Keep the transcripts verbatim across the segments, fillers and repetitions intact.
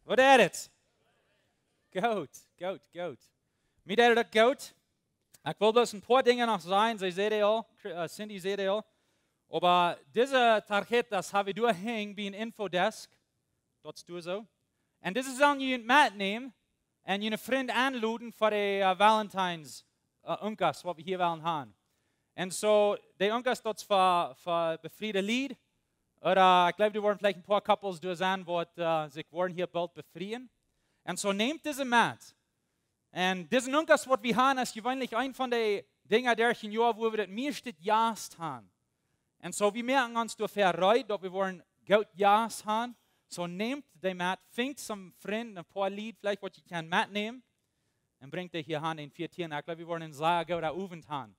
Woo deit et? Goot, goot, goot. Mie deit et goot. Ekj well bloos een poa Dinja noch sajen. See säd aul, Chri- äh, Cindy säd aul. Oba dise tarjetas hab wie doa henjen bie een Infodesk. Daut es doa soo. Un dise sellen jie metnämen un june Frind enloden fa de äh, Valentine's äh, Unkas, waut wie hia wellen haben. Un soo, de Unkas, daut es fa, fa befriede Lied. Ooda ekj gleew, doa woaren veleicht een poa Couples doa sennen, waut äh, sikj woaren hia boolt befrieen. Un soo, nämt dise met. Un dise Unkas, waut wie haben, es jeweenlich eent von de Dinja derch een Joa, wua wie daut mieeschte Jast haben. Un soo, wie moaken ons doafäa reed, daut wie woaren goot Jast haben. Soo, nämt dee met, finjt soone Frind, een poa Lied veleicht, waut jie kjennen metnämen. Un brinjt dee hia han en vieetieen. Ekj gleew, wie woaren een sea gooden Owent han.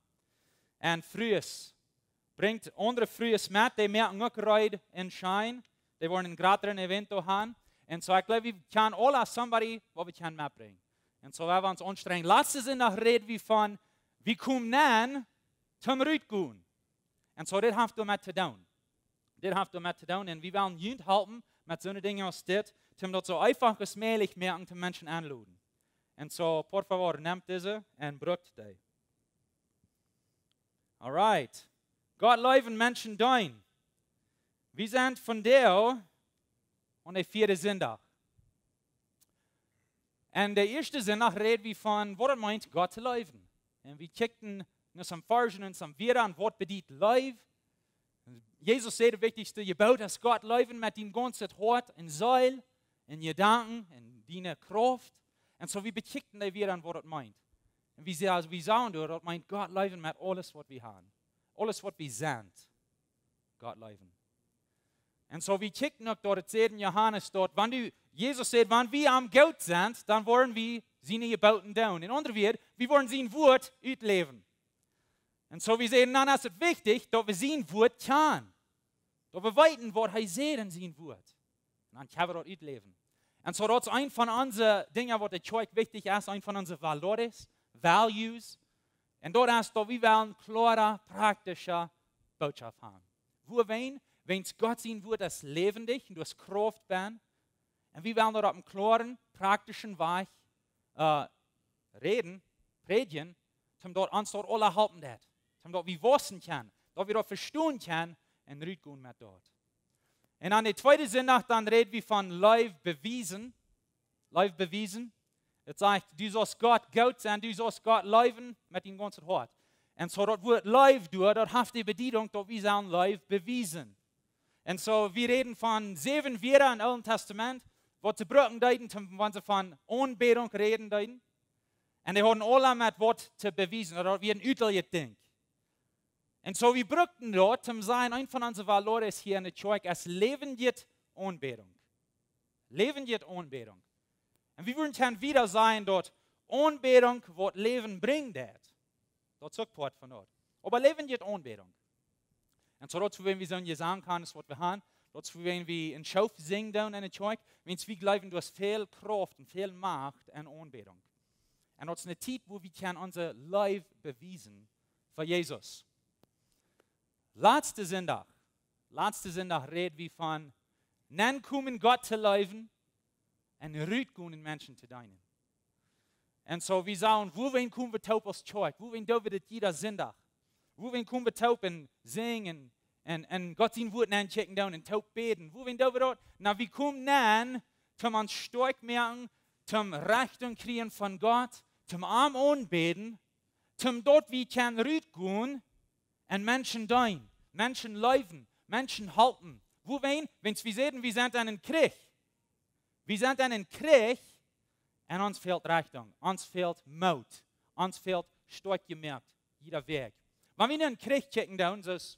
Un Frues, brinjt aundre Frues met, dee moaken uk reed un scheen. Dee woaren een jratret Event han. Un soo, ekj gleew, wie kjennen aula somebody, waut wie kjennen metbrinjen. Un soo, wie woaren ons aunstrenjen. Latsten Sindach räd wie von, wie komen nenn, toom rutgonen. Un soo, dit haft doamet to doonen. Dit haft doamet to doonen. Un wie wellen junt halpen met soone Dinja aus dit, toom daut soo eefach aus mäajlich moaken, toom Menschen enloden. Un soo, por favor, nämt dise un brukt dee. Alright. Gott leewen, Menschen deenen. Wie sent vondoag aun de vieede Sindach. Un de ieeschte Sindach räd wie von, waut et meent, Gott to leewen. Un wie kjikjten no soone Varschen un soone Wieed aun, waut bediet Leew. Jesus säd, daut wichtichste Jeboot es, Gott leewen met dien gaunzet Hoat un Seel un Jedanken un diene Krauft. Un soo, wie bekjikjten dee Wieed aun, waut et meent. Un wie sa-, wie sagen doa, daut meent Gott leewen met aules, waut wie haben. Aules, waut wie sent. Gott leewen. Un soo, wie kjikjten uk doa, daut säd en Johanes doa, wan du, Jesus säd, wan wie am goot sent, dan woaren wie siene Jeboten doonen. En aundre Wieed, wie woaren sien Wuat utläwen. Un soo, wie säden, dan es et wichtich, daut wie sien Wuat kjanen. Daut wie weeten, waut hee säd en sien Wuat. Un dan kjenn wie daut utläwen. Un soo, daut es eent von onse Dinja, waut de Kjoakj wichtich es, eent von onse valores, values. Un daut es, daut wie wellen kloare, praktische Bootschoft haben. Wuarom? Wiels Gott sien Wuat es läwendich un daut es Krauft bennen. Un wie wellen daut opp eenen kloaren, praktischen Wajch äh, räden, prädjen, toom daut ons daut aula halpen deit. Toom daut wie waussen kjennen, daut wie daut vestonen kjennen un rutgonen met daut. Un aun de tweede Sindach, dan räd wie von Leew bewiesen. Leew bewiesen. Et sajcht, du saust Gott goot sennen, du saust Gott leewen met dien gaunzet Hoat. Un soo daut Wuat Leew doa, daut haft de Bediedunk, daut wie sellen Leew bewiesen. Un soo, wie räden von säwen Wieed em Oolen Tastament, waut see brucken deeden, toom, wan see von Aunbädunk räden deeden. Un dee hauden aula met waut to bewiesen, ooda daut wia een utelich Dinkj. Un soo, wie bruckten daut, toom sajen, eent von onse valores hia en de Kjoakj es läwendje Aunbädunk. Läwendje Aunbädunk. Un wie wudden kjennen wieda sajen, daut Aunbädunk waut Läwen brinjt deit. Daut es uk Poat von daut. Oba läwendje Aunbädunk. Un soo daut, wan wie soon Jesank haben, es waut wie haben. Daut, wan wie een Schoof sinjen doonen en de Kjoakj, wiels wie jleewen, doa es väl Krauft un väl Macht en Aunbädunk. Un daut es eene Tiet, wua wie kjennen onse Leew bewiesen fa Jesus. Latsten Sindach, latsten Sindach räd wie von nenkomen Gott to leewen un rutgonen Menschen to deenen. Un soo, wie sagen, wuarom komen wie toop aus Kjoakj? Wuarom doo wie dit jieda Sindach? Wuarom komen wie toop un sinjen un, un Gott sien Wuat nenkjikjen doonen un toop bäden? Wuarom doo wie daut? Na, wie komen nenn, toom ons stoakj moaken, toom Rechtunk kjrieen von Gott, toom am aunbäden, toom daut wie kjennen rutgonen un Menschen deenen, Menschen leewen, Menschen halpen. Wuarom? Wiels wie säden, wie sent en een Kjrich. Wie sent en een Kjrich un ons fält Rechtunk, ons fält Moot, ons fält stoakj jemoakt, jieda Wäakj. Wan wie nu en Kjrich kjikjen doonen, soo aus,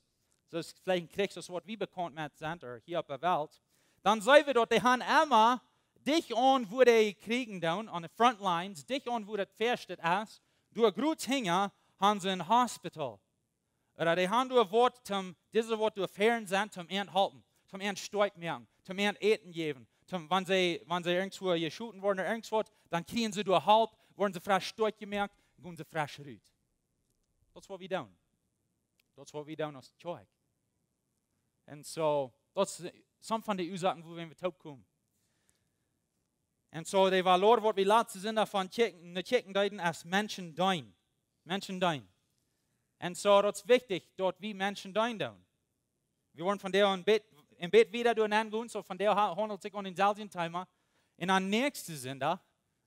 soo aus veleicht een Kjrich, soo aus waut wie bekaunt met sent, ooda hia opp de Welt, dan seenen wie daut dee haben emma dicht aun, wua dee kjrieen doonen, aun de front lines, dicht aun, wua daut veleicht es, doa groot hinja haben see een Hospital. Ooda dee haben doa waut toom, dise waut doa fäaren sent, toom an halpen, toom an stoakj moaken, toom an Äten jäwen, toom, wan see, wan see irjentwua jeschoten woaren ooda irjentwaut, dan kjrieen see doa Help, woaren see fresch stoakj jemoakt, gonen see fresch rut. Daut es waut wie doonen. Daut es waut wie doonen aus Kjoakj. Un soo, daut es, äh, some von de Uasoaken, wuarom wie toop komen. Un soo, de Valor, waut wie latste Sindach von kjikjen, no kjikjen deeden, es Menschen deenen. Menschen deenen. Un soo, daut es wichtich, daut wie Menschen deenen doonen. Wie woaren vondoag een bät, een bät wieda doa nenn gonen, soo vondoag ha-, haundelt sikj om dänselwjen Thema. Un aum näakjsten Sindach,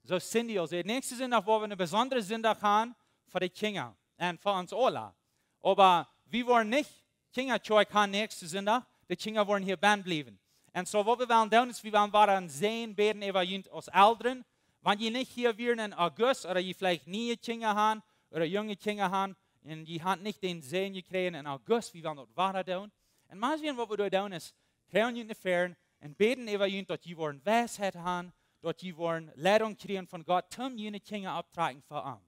soo Cindy aul säd, näakjsten Sindach woa wie een besondren Sindach haben fa de Kjinja un fa ons aula. Oba wie woaren nich Kjinjakjoakj haben näakjsten Sindach, de Kjinja woaren hia bennen bliewen. Un soo, waut wie wellen doonen, es, wie wellen wada een Säajen bäden äwa junt aus Elren. Wan jie nich hia wieren em August, ooda jie veleicht niee Kjinja haben, ooda junge Kjinja haben, un jie haben nich dän Säajen jekjräajen em August, wie wellen daut wada doonen. Un mau seenen, waut wie doa doonen, es, kjrieen junt no väaren un bäden äwa junt, daut jie woaren Weisheit haben, daut jie woaren Leidunk kjrieen von Gott, om june Kjinja opptotrakjen fa am.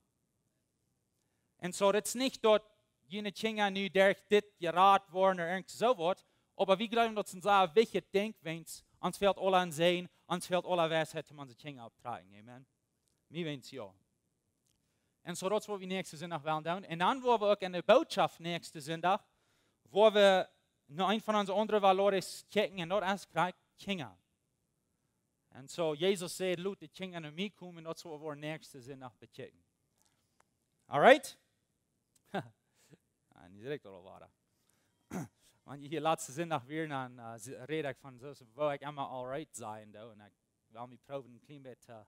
Un soo, daut es nich, daut june Kjinja nu derch dit jerat woaren ooda irjent soo waut, oba wie jleewen, daut es een sea wichtjet Dinkj, wiels ons fält aula een Säajen, ons fält aula Weisheit, om onse Kjinja opptotrakjen. Amen. Mie wiens jo. Un soo, daut es, waut wie näakjsten Sindach wellen doonen. Un dan woa wie uk enne Bootschoft näakjsten Sindach, woa wie no een von onse aundre Valores kjikjen, un daut es krakjt Kjinja. Un soo, Jesus säd: "Lot de Kjinja no mie komen," un daut es, waut wie näakjsten Sindach bekjikjen. Alright? Ah, nu saj ekj daut aul wada. Wan jie hia latsten Sindach wieren, dan, äh, se-, räd ekj von soo, soo, woo ekj emma alright saj, un soo, un ekj well mie proowen een kjlien bät, äh,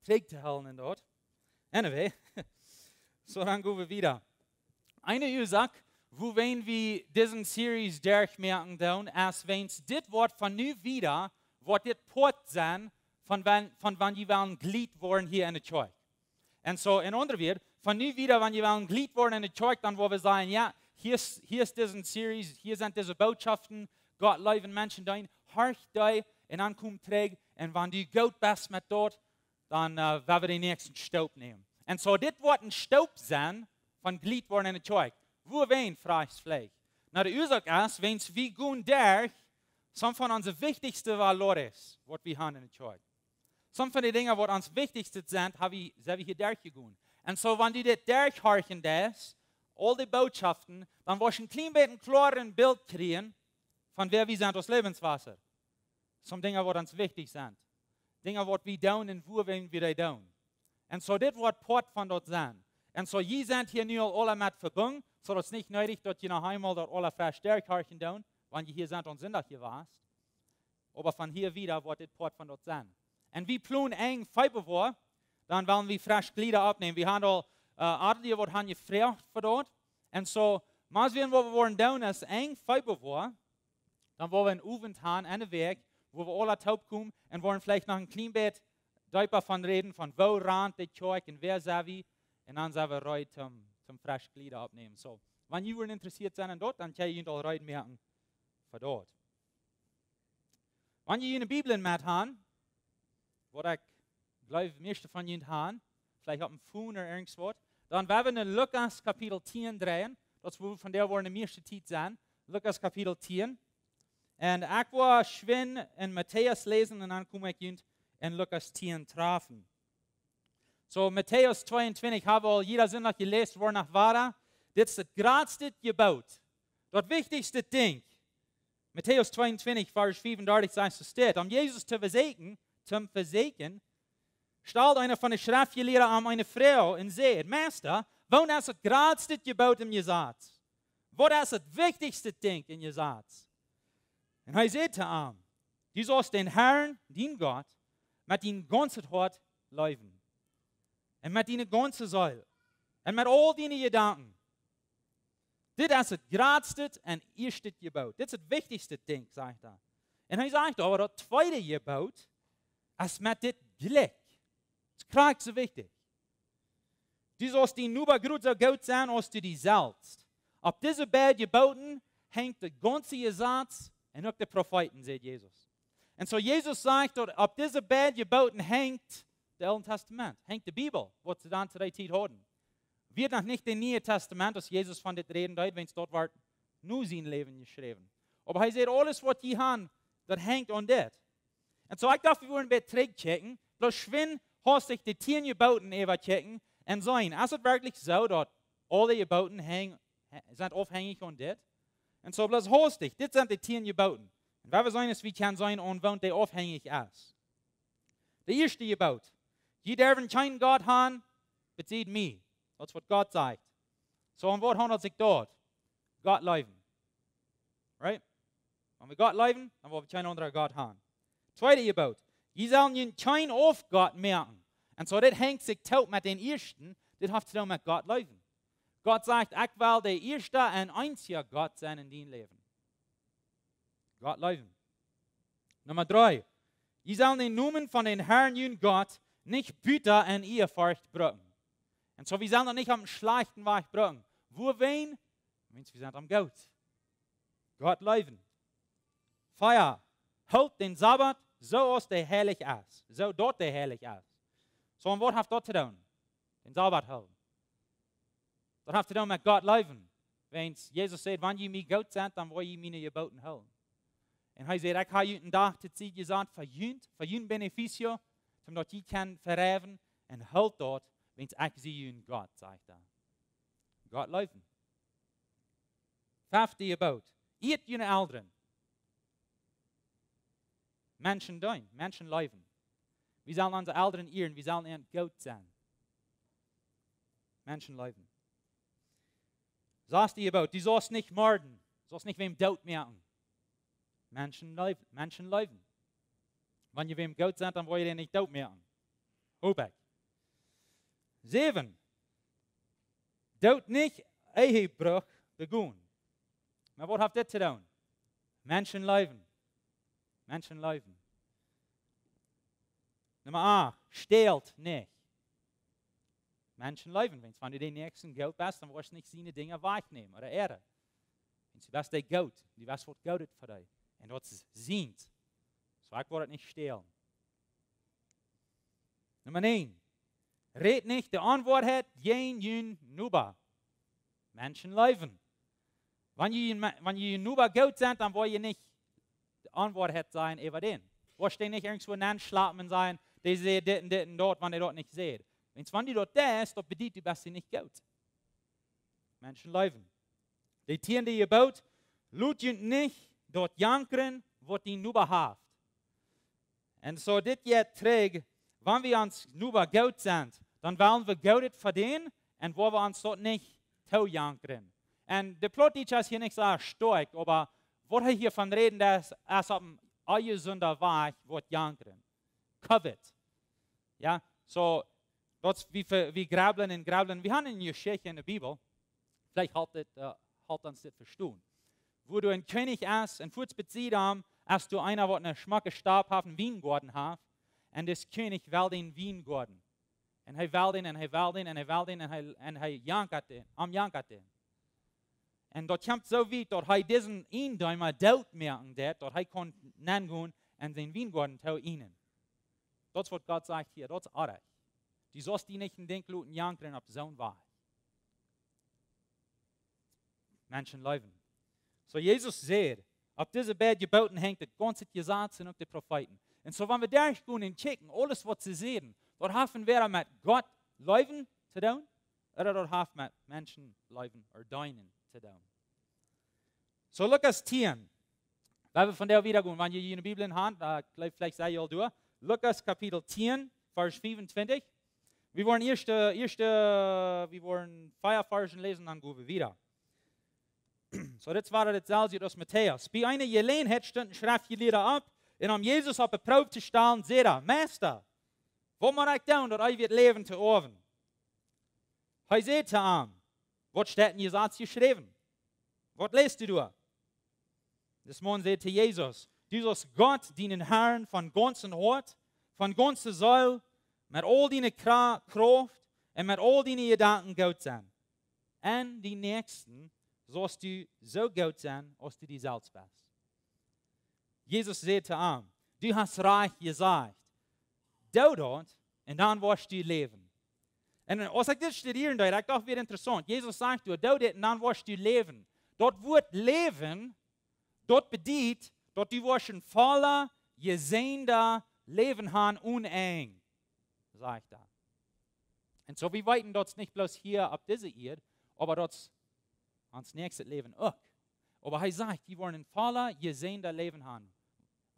trigj to hoolen en daut. Anyway, soo dan go wie wieda. Eene Uasoak, wuarom wie dise Series derchmoaken doonen, es wiels dit woat von nu wieda, woat dit Poat sennen von wan, von wan jie wellen Jleet woaren hia enne Kjoakj. Un soo, en aundre Wieed, von nu wieda, wan jie wellen Jleet woaren enne Kjoakj, dan woa wie sajen: "Jo, hia es, hia es dise Series, hia sent dise Bootschoften, Gott leewen, Menschen deenen, horch dee, un dan kom trigj, un wan du goot best met daut, dan, äh, woa wie dän näakjsten Stap nämen." Un soo, dit woat een Stap sennen von Jleet woaren enne Kjoakj. Wuarom, froag jie veleicht. Nu, de Uasoak es, wiels wie gonen derch some von onse wichtichste Valores, waut wie haben enne Kjoakj. Some von de Dinja, waut ons wichtichste sent, ha wie, sent wie hia derchjegonen. Un soo, wan du dit derchhorchen deist, aul de Bootschoften, dan woascht du een kjlien bät een kloaret Bilt kjrieen von wäa wie sent aus Läwenswota. Some Dinja, waut ons wichtich sent. Dinja, waut wie doonen un wuarom wie dee doonen. Un soo, dit woat Poat von daut sennen. Un soo, jie sent hia nu aul aula met vebungen, soo daut es nich needich, daut jie noch eemol daut aula fresch derchhorchen doonen, wan jie hia sent aum Sindach jewast. Oba von hia wieda woat dit Poat von daut sennen. Un wie plonen Enj Februar, dan wellen wie fresch Jlieda oppnämen. Wie haben aul, äh, eenje, waut haben jefroacht fa daut. Un soo, mau seenen, waut wie woaren doonen, es Enj Februar, dan woa wie een Owent haben enne Wäakj, wua wie aula toopkomen un woaren veleicht noch een kjlien bät deepa von räden, von woo rant de Kjoakj un wäa sent wie, un dan sent wie reed toom, toom fresch Jlieda oppnämen. Soo, wan jie woaren interessieet sennen en daut, dan kjenn jie junt aul reed moaken fa daut. Wan jie june Bibeln met haben, waut ekj jleew, mieeschte von junt haben, veleicht opp een Phone ooda irjent waut, dan woa wie no Lukas Kapitel tieen dreien, daut es, wua wie vondoag woaren de mieeschte Tiet sennen, Lukas Kapitel tieen. Un ekj woa schwind en Matäus läsen un dan kom ekj junt en Lukas tieen trafen. Soo, Matäus tweeuntwintich haben wie aul jieda Sindach jeläst, woat noch wada. Dit es daut jratste Jeboot. Daut wichtichste Dinkj. Matäus tweeuntwintich, Varsch fiefundartich sajcht, soo steit: "Om Jesus to vesieekjen, toom vesieekjen, stald eena von de Schreftjelieede am eene Froag un säd: Meista, waut es daut jratste Jeboot em Jesaz? Waut es daut wichtichste Dinkj em Jesaz?" Un hee säd to am: Du saust dän Herrn, dienen Gott, met dien gaunzet Hoat leewen. Un met diene gaunze Seel. Un met aul diene Jedanken. Dit es daut jratste un ieeschtet Jeboot. Dit es daut wichtichste Dinkj, sajcht hee. Un hee sajcht oba, daut tweede Jeboot es met dit jlikj. Daut es krakjt soo wichtich. Du saust dienen Noba soo goot sennen aus du die selfst. Opp dise beid Jebooten hengt daut gaunze Jesaz un uk de Profeeten, sajcht Jesus. Un soo Jesus sajcht, daut opp dise beid Jebooten hengt daut Oole Tastament, hengt de Bibel, waut see dan to dee Tiet hauden. Wia noch nich daut Niee Tastament, aus Jesus von dit räden deed, wiels daut wort no sien Läwen jeschräwen. Oba hee sajcht, aules waut jie haben, daut hengt aun dit. Un soo, ekj docht, wie wudden een bät trigjkjikjen, bloos schwind hastich de tieen Jebooten äwakjikjen un seenen, es daut werkjlich soo, daut aule Jebooten henj-, he-, sent aufhenjich aun dit? Un soo, bloos hastich, dit sent de tieen Jebooten. Un waut wie seenen es, wie kjennen seenen, aun waut dee aufhenjich es. De ieeschte Jeboot: Jie derwen kjeenen Gott han besied mie. Daut es waut Gott sajcht. Soo, om waut haundelt sikj daut? Gott leewen. Right? Wan wie Gott leewen, dan woa wie kjeen aundra Gott han. Tweede Jeboot: Jie sellen junt kjeen Aufgott moaken. Un soo, dit hengt sikj toop met dän ieeschten. Dit haft to doonen met Gott leewen. Gott sajcht: Ekj well de ieeschta un eensja Gott sennen en dien Läwen. Gott leewen. Numma dree: Jie sellen dän Nomen von dän Herrn, jun Gott, nich buta en Ieeforcht brucken. Un soo, wie sellen daut nich opp eenen schlajchten Wajch brucken. Wuarom? Wiels wie sent am goot. Gott leewen. Vea: Hoolt dän Sabbat, soo aus dee heilich es. Soo daut dee heilich es. Soo, un waut haft daut to doonen? Dän Sabbat hoolen. Daut haft to doonen met Gott leewen. Wiels Jesus säd: Wan jie mie goot sent, dan woa jie miene Jebooten hoolen. Un hee säd: Ekj hab junt een Dach to Tiet jesat fa junt, fa jun beneficio, soo daut jie kjennen vereewen, un hoolt daut, wiels ekj sie jun Gott, sajcht hee. Gott leewen. Fefte Jeboot: Ieet june Elren. Menschen deenen, Menschen leewen. Wie sellen onse Elren ieren, wie sellen an goot sennen. Menschen leewen. Saste Jeboot: Du saust nich morden, saust nich wäm doot moaken. Menschen leewen, Menschen leewen. Wan jie wäm goot sent, dan woa jie dän nich doot moaken. Hop ekj. Säwen: Doot nich Ehebruch begonen. Oba waut haft dit to doonen? Menschen leewen. Menschen leewen. Numma acht: Stält nich. Menschen leewen. Wiels wan du dän Näakjsten goot best, dan woascht du nich siene Dinja wajchnämen ooda äaren. Wiels du best dee goot, du best waut Goodet fa dee. Un daut es sient. Soo, ekj woa daut nich stälen. Numma näajen: Rät nich de Onwoarheit jäajen jun Noba. Menschen leewen. Wan jie, wan jie jun Noba goot sent, dan woa jie nich de Onwoarheit sajen äwa dän. Woascht dee nich irjentwua nenschlapen un sajen: Dee säd dit un dit un daut, wan hee daut nich säd. Wiels wan du daut deist, daut bediet, du best am nich goot. Menschen leewen. De tieende Jeboot: Lot junt nich daut jankren, waut dien Noba haft. Un soo dit jeit trigj, wan wie ons Noba goot sent, dan wellen wie Goodet fa dän un woa wie ons daut nich toojankren. Un de Plautdietsch es hia nich soo stoakj, oba waut hee hia von räden deit, es, es opp een onjesunda Wajch waut jankren. Covet. Jo, soo, daut es, wie, wie grubblen un grubblen. Wie haben eene Jeschicht en de Bibel. Veleicht halpt et, äh, halpt ons dit vestonen. Wua doa een Kjennich es, un fuaz bie am es doa eena, waut eene schmocke Staup haft, een Wiengoaden haft, un dis Kjennich well dän Wiengoaden. Un hee well dän, un hee well dän, un hee well dän, un hee, un hee jankat dän, am jankat dän. Un daut kjemt soo wiet, daut hee disen Ieejendeema doot moaken deed, daut hee kunn nengonen un dän Wiengoaden too ieejnen. Daut es waut Gott sajcht hia, daut es oajch. Du saust die nich een Dinkj loten jankren opp soon Wajch. Menschen leewen. Soo Jesus säd, opp dise beid Jebooten hengt daut gaunze Jesaz un uk de Profeeten. Un soo, wan wie doa gonen un kjikjen, aules waut see säden, daut haft entwäda met Gott leewen to doonen, ooda daut haft met Menschen leewen ooda deenen to doonen. Soo, Lukas tieen. Wan wie von doa wieda gonen, wan jie june Bibel en Haunt, äh, veleicht, veleicht sent jie aul doa. Lukas Kapitel tieen, Varsch fiefuntwintich. Wie woaren ieescht, ieescht, wie woaren fief Varschen läsen, dan go wie wieda. Soo, dit wia daut selwje aus Matäus. Bie eene Jeläajenheit stunden Schreftjelieede opp, un om Jesus opp de Proow to stalen, säden see: Meista, waut mott ekj doonen, daut eewje Läwen to oawen? Hee säd to an: Waut steit em Jesaz jeschräwen? Waut läst du doa? Dis Maun säd to Jesus: Du saust Gott, dienen Herrn, von gaunzem Hoat, von gaunzer Seel, met aul diene Kra-, Krauft un met aul diene Jedanken goot sennen. Un dien Näakjsten saust du soo goot sennen, aus du die selfst best. Jesus säd to an: Du hast rajcht jesajcht. Doo daut, un dan woascht du läwen. Un aus ekj dit studieren deed, ekj docht, wia interessaunt. Jesus sajcht: Doo daut, un dan woascht du läwen. Daut Wuat läwen, daut bediet, daut du woascht een volla, jesäajenda Läwen haben onen Enj, sajcht hee. Un soo, wie weeten daut nich bloos hia opp dise Ieed, oba daut ons näakjstet Läwen uk. Oba hee sajcht, wie woaren een volla, jesäajenda Läwen haben.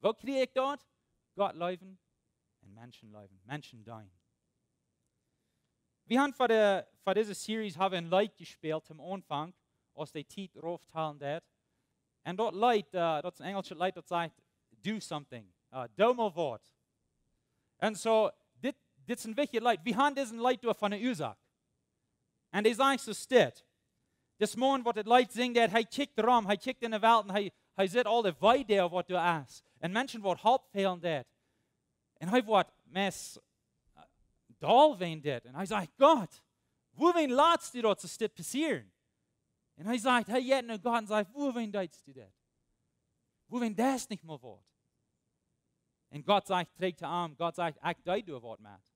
Woo kjrie ekj daut? Gott leewen un Menschen leewen, Menschen deenen. Wie haben fa de, fa dise Series haben wie een Leet jespält aum Aunfank, aus de Tiet rauftalen deed. Un daut Leet, äh, daut es een enjelschet Leet, daut sajcht, "Do something." Äh, doo mau waut. Un soo, dit, dit es een wichtjet Leet. Wie haben disen Leet doa von de Uasoak. Un dee sajcht soo dit. Dis Maun waut dit Leet sinjt, daut hee kjikjt rom, hee kjikjt enne Welt un hee, hee sitt aul de Weedoag waut doa es. Un Menschen waut Help fälen deed. Un hee woat meist, äh, doll wäajen dit. Un hee sajcht, "Gott, wuawäajen latst du daut soo dit passieren?" Un hee sajcht, hee jeit no Gott un sajcht, "Wuawäajen deist du dit? Wuawäajen deist nich mau waut?" Un Gott sajcht trigj to am, Gott sajcht, "Ekj doo doa waut met.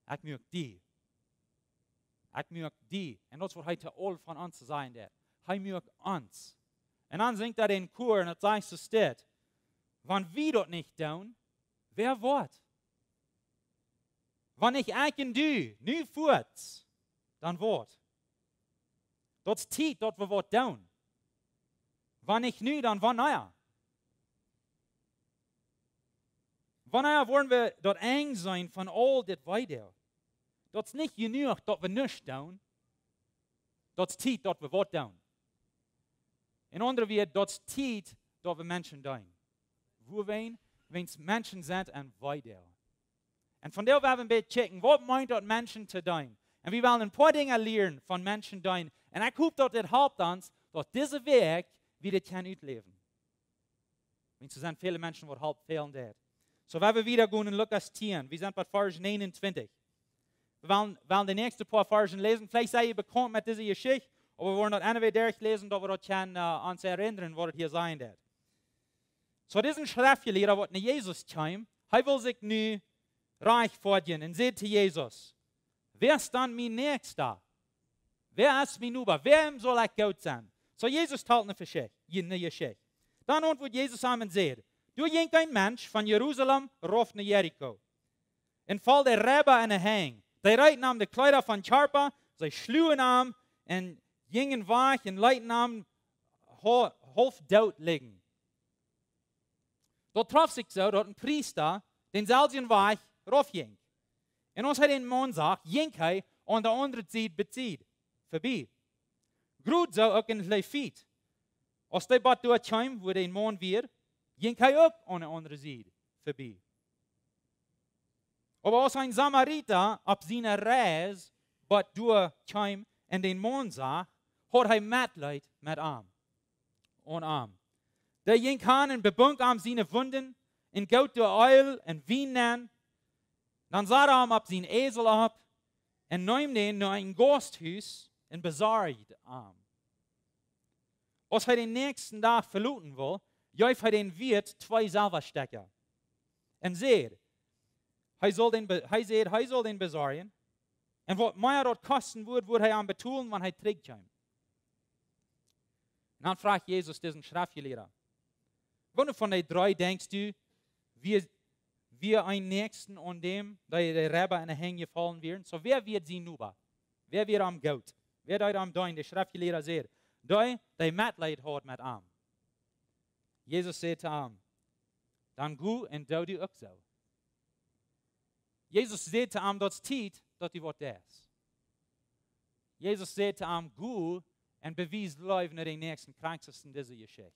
Ekj muak die. Ekj muak die." Un daut es waut hee to aul von ons to sajen deed. Hee muak ons. Un dan sinjt hee een Koor un daut sajcht soo dit. Wan wie daut nich doonen, wäa woat? Wan nich ekj un du, nu fuaz, dan waut? Daut es Tiet daut wie waut doonen. Wan nich nu, dan wanea? Wanea woaren wie daut Enj seenen von aul dit Weedoag? Daut es nich jenuach daut wie nuscht doonen. Daut es Tiet daut wie waut doonen. En aundre Wieed, daut es Tiet daut wie Menschen deenen. Wuawäajen? Wiels Menschen sent en Weedoag. Un vondoag woa wie een bät kjikjen, waut meent daut, Menschen to deenen? Un wie wellen een poa Dinja lieren von Menschen deenen. Un ekj hop daut dit halpt ons, daut dise Wäakj wie dit kjennen utläwen. Wiels doa sent väle Menschen waut Help fälen deed. Soo, wan wie wieda gonen en Lukas tieen, wie sent bie Varsch näajenuntwintich. Wie wellen, wellen de näakjste poa Varschen läsen. Veleicht sie jie bekaunt met dise Jeschicht, oba wie woaren daut anyway derchläsen, daut wie daut kjennen, äh, ons erinnern, waut et hia sajen deed. Soo, dise Schreftjelieede waut no Jesus kjeem, hee wull sikj nu rajchtfoadjen un säd to Jesus: "Wäa es dan mien Näakjsta? Wäa es mien Noba? Wäm saul ekj goot sennen?" Soo, Jesus talt eene Jeschicht, eene Jeschicht. Dan auntwuat Jesus am un säd: "Doa jinkj een Mensch von Jerusalem rauf no Jericho un foll de Reiba enne Henj. Dee reeten am de Kjleeda vom Kjarpa, see schluagen am un jinjen wajch un leeten am hau-, haulf doot lijen. Daut trof sikj soo, daut een Priesta dänselwjen Wajch rauf jinkj. Un aus hee dän Maun sach, jinkj hee aun de aundre Sied bie, Sied vebie. Krakjt soo uk een Lewiet. Aus dee bat doa kjeem, wua de Maun wia, jinkj hee uk aun de aundre Sied vebie. Oba aus een Samarita opp siene Reis bat doa kjeem un dän Maun sach, haud hee Metleet met am, aun am. Dee jinkj han un bebunk am siene Wunden un goot doa Eelj un Wien nenn. Dan sad hee am opp sienen Esel opp un neem dän no een Gausthus un besorjd am. Aus hee dän näakjsten Dach veloten wull, jeef hee dän Wieet twee Selwastekja un säd, hee saul dän be-, hee säd, hee saul dän besorjen. Un waut mea daut kosten wudd, wudd hee am betolen, wan hee trigj kjeem." Un dan fruach Jesus disen Schreftjelieeda: "Wäa von dee dree, denkjst du, wia, wia am näakjsten aun däm, dee de Reiba enne Henj jefollen wieren?" Soo, wäa wia sien Noba? Wäa wia am goot? Wäa deed am deenen? De Schreftjelieeda säd: "Dee, dee Metleet haud met am." Jesus säd to am: "Dan go un doo du uk soo." Jesus säd to am: "Daut es Tiet daut du waut deist." Jesus säd to am: "Go un bewies Leew no dän näakjsten." Krakjt soo es en dise Jeschicht.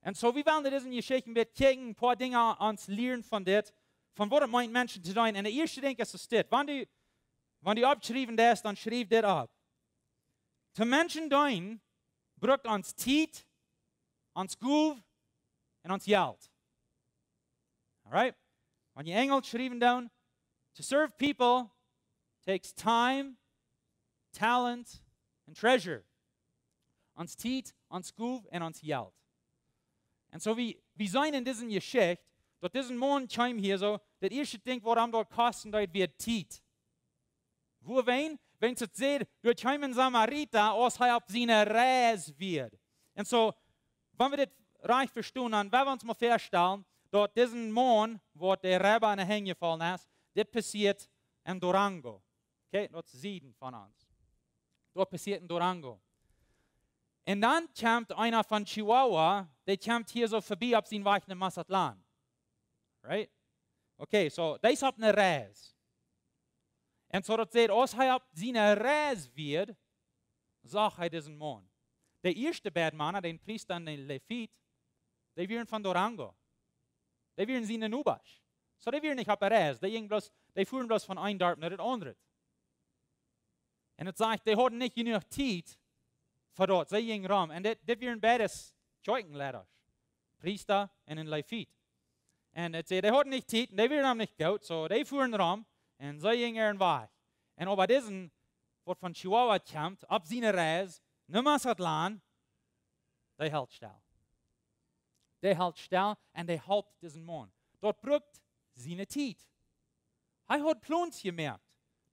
Un soo, wie wellen en dise Jeschicht een bät kjikjen, een poa Dinja ons lieren von dit, von waut et meent, Menschen to deenen. Un de ieeschte Dinkj es dit. Wan du, wan du oppschriewen deist, dan schriew dit opp. To Menschen deenen brukt ons Tiet, ons Gow un ons Jelt. Alright? Wan jie Enjelsch schriewen doonen, to serve people takes time, talent, and treasure. Ons Tiet, ons Gow un ons Jelt. Un soo, wie, wie seenen en dise Jeschicht, daut dise Maun kjeem hia soo, daut ieeschte Dinkj waut am daut kosten deed, wia Tiet. Wuawäajen? Wiels et sajcht, doa kjeem een Samarita, aus hee opp siene Reis wia. Un soo, wan wie dit rajcht vestonen, dan woa wie ons mol väastalen, daut dise Maun, waut de Reiba enne Henj jefollen es, dit passieet en Durango. Okay, daut es Sieden von ons. Daut passieet en Durango. Un dan kjemt eena von Chihuahua, dee kjemt hia soo vebie opp sienen Wajch no Mazatlán. Right? Okay, so, dee es opp eene Reis. Un soo daut sajcht, aus hee opp siene Reis wia, sach hee disen Maun. De ieeschte beid Mana, de Priesta un de Levit, dee wieren von Durango. Dee wieren siene Nobasch. So, dee wieren nich opp eene Reis. Dee jinjen bloos, dee fuaren bloos von een Darp no daut aundre. Un et sajcht, dee hauden nich jenuach Tiet fa daut. See jinjen rom. Un dit, dit wieren beides Kjoakjenleida. Priesta un een Levit. Un et sajcht, dee hauden nich Tiet, un dee wieren am nich goot, so dee fuaren rom, un see jinjen äaren Wajch. Un oba disen, waut von Chihuahua kjemt, opp siene Reis, no Mazatlán, dee helt stell. Dee helt stell un dee halpt disen Maun. Daut brukt siene Tiet. Hee haud Plons jemoakt.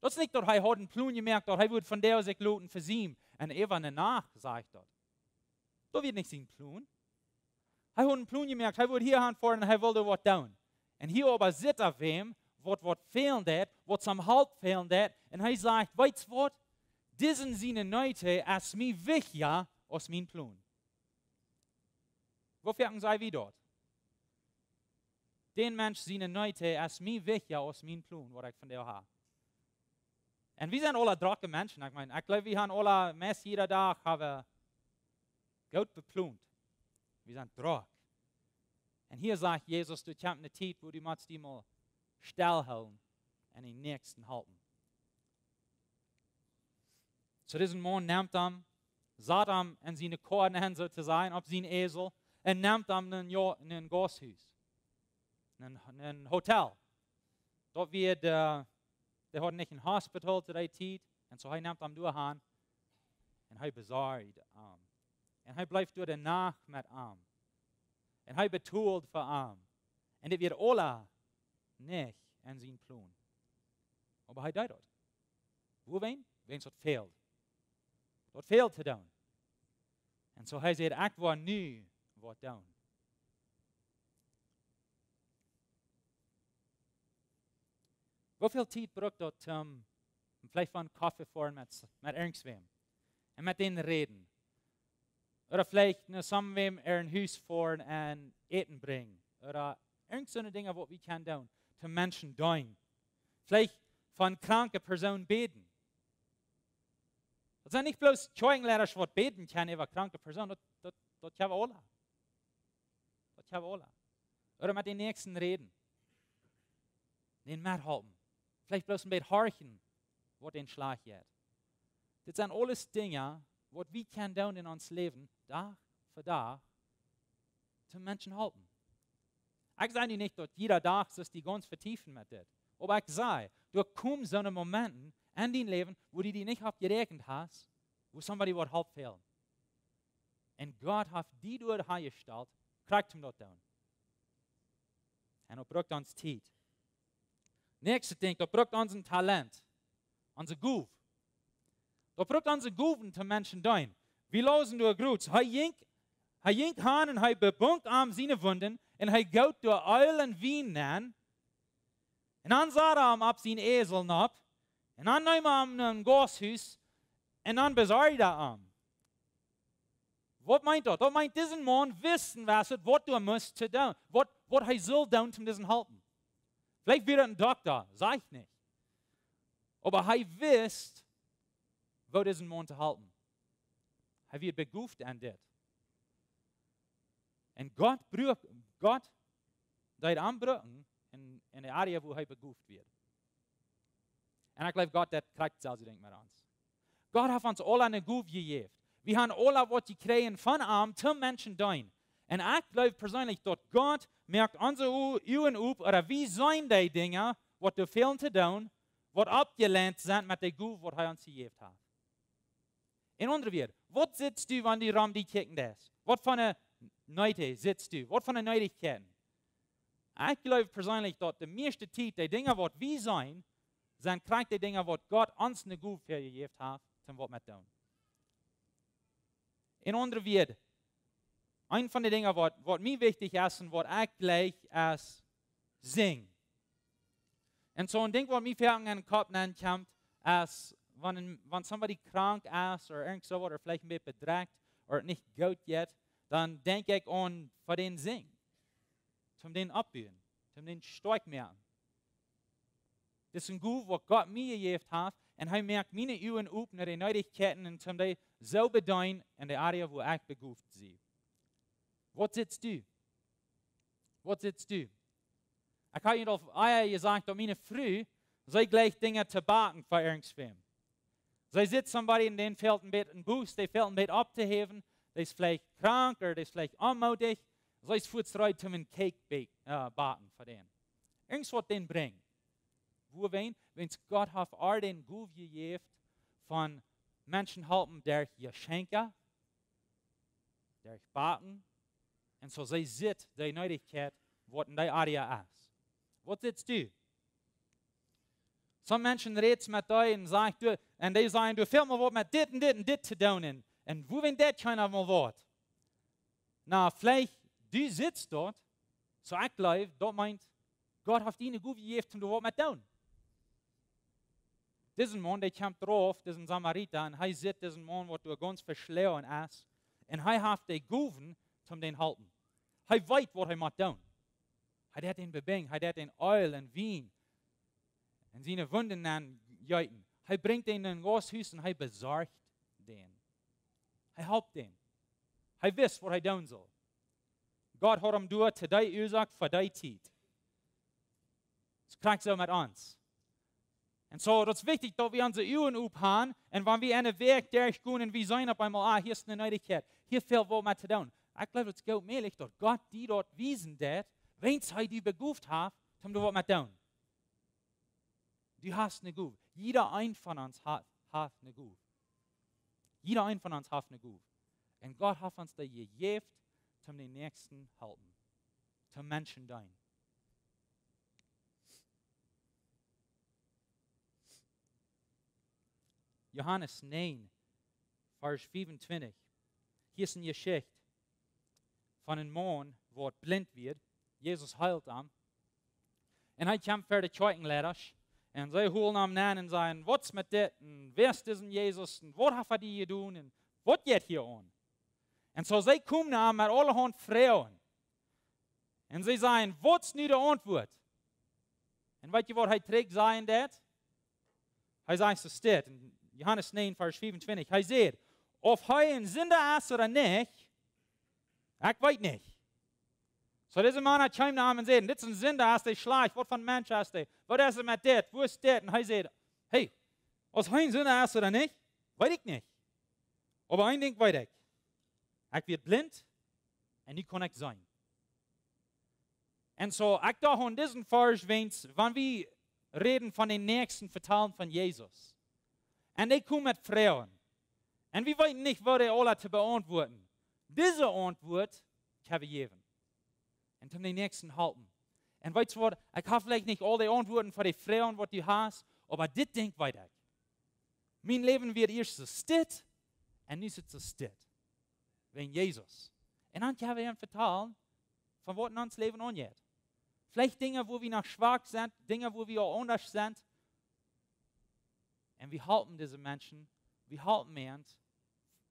Daut es nich, daut hee haud een Plon jemoakt, daut hee wudd vondoag sikj loten vesiemen. Un äwa ne Nacht, sajcht daut. Daut wia nich sien Plon. Hee haud een Plon jemoakt, hee wudd hia han foaren un hee wull waut doonen. Un hia oba sitt hee wäm, waut, waut fälen deed, waut am Help fälen deed. Un hee sajcht, weetst waut? Disen siene Noot es mie wichtja aus mien Plon. Woo foaken saj wie daut? Dän Mensch siene Noot es mie wichtja aus mien Plon, waut ekj vondoag hab. Un wie sent aula drocke Menschen. Ekj meen, ekj gleew, wie haben aula meist jieda Dach haben goot beplont. Wie sent drock. Un hia sajcht Jesus, du kjemst ne Tiet, wua du motst die mol stell hoolen un dän Näakjsten halpen. So disen Maun nemt am, sat am en siene Koa, soo to sajen, opp sienen Esel, un nemt am en een, Jo-, en een Gausthus, en een, en een Hotel. Daut wia de, dee hauden nich een Hospital to dee Tiet, un soo hee nemt am doa han, un hee besorjd am. Un hee bleef doa de Nacht met am. Un hee betold fa am. Un dit wia aula nich en sien Plon. Oba hee deed daut. Wuarom? Wiels daut fäld. Daut fäld to doonen. Un soo hee säd, ekj woa nu waut doonen. Woo väl Tiet brukt daut, om veleicht von Koffe foaren met, met irjentwäm? Un met dän räden. Ooda veleicht no someone äa Hus foaren un Äten brinjen. Ooda irjent soone Dinja, waut wie kjennen doonen, to Menschen deenen. Veleicht fa kranke Persoonen bäden. Daut sent nich bloos Kjoakjenleida, waut bäden kjennen äwa kranke Persoonen. Daut, daut, daut haben wie aula. Daut haben wie aula. Ooda met dän Näakjsten räden. Dän methalpen. Veleicht bloos een bät horchen, waut dän schlajcht jeit. Dit sent aules Dinja, waut wie kjennen doonen en ons Läwen, Dach fa Dach, to Menschen halpen. Ekj saj nu nich, daut jieda Dach soo die gaunz vetiefen met dit. Oba ekj saj, doa komen soone Momenten en dien Läwen, wua du die nich opp jeräakjent hast, wua somebody waut Help fält. Un Gott haft die doa hanjestalt, krakjt om daut to doonen. Un daut brukt ons Tiet. Näakjste Dinkj, daut brukt ons een Talent. Onse Gow. Daut brukt onse Gowen to Menschen deenen. Wie läsen doa jrod. Hee jinkj, hee jinkj han un hee bebunk am siene Wunden un hee goot doa Eelj un Wien nenn. Un dan sad hee am opp sienen Esel nopp. Un dan neem hee am no een Gausthus. Un dan besorjd hee am. Waut meent daut? Daut meent, disen Maun wist, waut hee must to doonen. Waut, waut hee sull doonen, om disen halpen. Veleicht wia hee een Dokta, saj ekj nich. Oba hee wist, woo disen Maun to halpen. Hee wia begoft aun dit. Un Gott bruak, Gott deed am brucken en, en de Area, wua hee begoft wia. Un ekj jleew, Gott deed krakjt daut selwje Dinkj met ons. Gott haft ons aula eene Gow jejäft. Wie haben aula waut jekjräajen von am, toom Menschen deenen. Un ekj jleew perseenlich, daut Gott moakt onse Ua-, Uagen op, ooda wie seenen dee Dinja, waut doa fälen to doonen, waut aufjelent sent met de Gow, waut hee ons jejäft haft. En aundre Wieed, waut sitst du, wan du rom die kjikjen deist? Waut fa eene Needscheit sitst du? Waut fa eene Needichkjeit? Ekj jleew perseenlich, daut de mieeschte Tiet, de Dinja, waut wie seenen, sent krakjt de Dinja, waut Gott ons eene Gow fa jejäft haft, toom waut met doonen. En aundre Wieed, een von de Dinja, waut, waut mie wichtich es un waut ekj jlikj, es sinjen. Un soo een Dinkj, waut mie foaken en dän Kopp nenn kjemt, es, wan een, wan somebody krank es, ooda irjent soo waut, ooda veleicht een bät bedrekjt, ooda nich goot jeit, dan denkj ekj aun fa dän sinjen. Toom dän oppbuen, toom dän stoakj moaken. Dit es een Gow waut Gott mie jejäft haft, un hee moakt miene Uagen op no de Needichkjeiten un toom dee soo bedeenen en de Area wua ekj begooft sie. Waut sitst du? Waut sitst du? Ekj hab junt aul ea jesajcht, daut miene Fru, see jleicht Dinja to backen fa irjentwäm. See sitt somebody un dän fält een bät een Boost, dee fält een bät opptohäwen, dee es veleicht krank ooda dee es veleicht onmoodich. See es fuaz reed toom een Cake bak-, äh, backen fa dän. Irjentwaut dän brinjen. Wuarom? Wiels Gott haft äa dän Gow jejäft von Menschen halpen derch Jeschenkja, derch backen. Un soo see sitt de Needichkjeit waut en dee Area es. Waut sitst du? Some Menschen räden met dee un sajen, du, un dee sajen, du, fält mie waut met dit un dit un dit to doonen. Un, un wuarom deit kjeena mol waut? Na, veleicht, du sitst doa, soo ekj jleew, daut meent, Gott haft die eene Gow jejäft, om doa waut met to doonen. Disen Maun, dee kjemt rauf, disen Samarita, un hee sitt disen Maun, waut doa gaunz veschloagen es, un hee haft de Gowen, om dän halpen. Hee weet, waut hee mott doonen. Hee deit dän bebinjen, hee deit dän Eelj un Wien en siene Wunden nenjeeten. Hee brinjt dän en een Gausthus un hee besorcht dän. Hee halpt dän. Hee wist, waut hee doonen sull. Gott haud am doa to dee Uasoak fa dee Tiet. Daut krakjt soo met ons. Un soo, daut es wichtich, daut wie onse Uagen op haben, un wan wie en de Wäakj derchgonen un wie seenen opp eemol, ah, hia es eene Needichkjeit, hia fält waut met to doonen. Ekj jleew, daut es goot mäajlich, daut Gott die daut wiesen deit, wiels hee die begooft haft, om doa waut met to doonen. Du hast eene Gow. Jieda een von ons ha-, haft eene Gow. Jieda een von ons haft eene Gow. Un Gott haft ons dee jejäft, om dän Näakjsten halpen, om Menschen deenen. Johanes näajen, Varsch fiefuntwintich. Hia es eene Jeschicht von een Maun, waut blint wia. Jesus heelt am. Un hee kjemt ver de Kjoakjenleida. Un see hoolen am nenn un sajen, waut es met dit? Un wäa es disen Jesus? Un waut haft hee die jedonen? Un waut jeit hia aun? Un soo see komen no am met aulahaunt Froagen. Un see sajen, waut es nu de Auntwuat? Un weet jie, waut hee trigj sajen deit? Hee sajcht, soo steit en Johanes näajen, Varsch fiefuntwintich. Hee sajcht, auf hee een Sinda es ooda nich, ekj weet nich. Soo, dise Mana kjeemen no am un säden, dit es een Sinda, es dee schlajcht, waut fa een Mensch es dee? Waut es et met dit? Woo es dit? Un hee sajcht, hey, auf hee een Sinda es ooda nich, weet ekj nich. Oba een Dinkj weet ekj. Ekj wia blint un nu kaun ekj seenen. Un soo, ekj docht aun disen Varsch, wiels, wan wie räden von dän Näakjsten, vetalen von Jesus. Un dee komen met Froagen. Un wie weeten nich, waut dee aula to beauntwuaden. Dise Auntwuat kjenn wie jäwen. Un om dän Näakjsten halpen. Un weetst waut, ekj hab veleicht nich aul de Auntwuaden fa de Froagen, waut du hast, oba dit Dinkj weet ekj. Mien Läwen wia ieescht soo stell, un nu es et soo stell. Wäajen Jesus. Un dan kjenn wie am vetalen von waut en ons Läwen aunjeit. Veleicht Dinja, wua wie noch schwak sent, Dinja, wua wie aul aundasch sent. Un wie halpen dise Menschen, wie halpen an,